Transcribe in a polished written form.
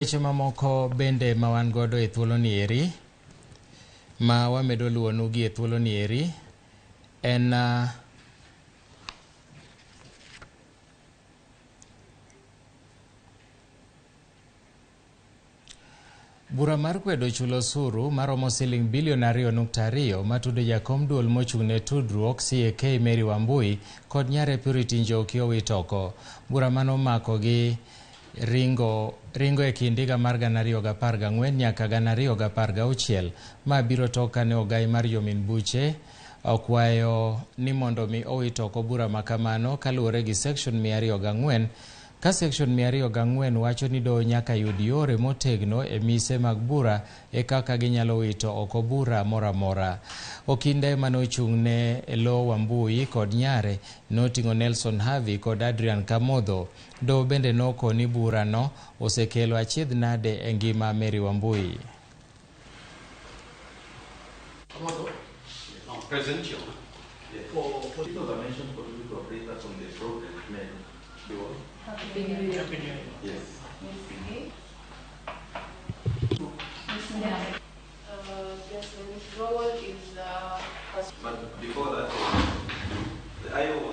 Weche mamoko bende ma wan godo e thuoloni eri ma wamedo luwonu gi e thuoloni eri en Bura mar kwedo chulo osuru maromo siling bilion 2.2 matudo jakom duol mochung' ne tudruok CAK Mary Wambui kod nyare Purity Njoki owit oko. Bura mano omakogi ringo ringo e kind higa mar 2014 nyaka 2016. Ma biro tok kane ogai mar jomin buche okwayo ni mondo mi owit oko bura makamano kaluwore gi section 204. Ka section 204 wacho ni doho nyaka yud yore motegno e mise mag bura e kaka ginyalo wito oko bura moro amora. Okinde mane ochung' ne lo Wambui kod nyare noting'o Nelson Havi kod Adrian Kamodho. Doho bende nokoni bura no osekelo achiedh nade e ngima Mary Wambui. Kamodho? Present, Your Honor. For Those are mentioned for you to appraise us on the progress made. Happy New Year. Happy New Year. Yes. Yes, the withdrawal is But before that, the IO was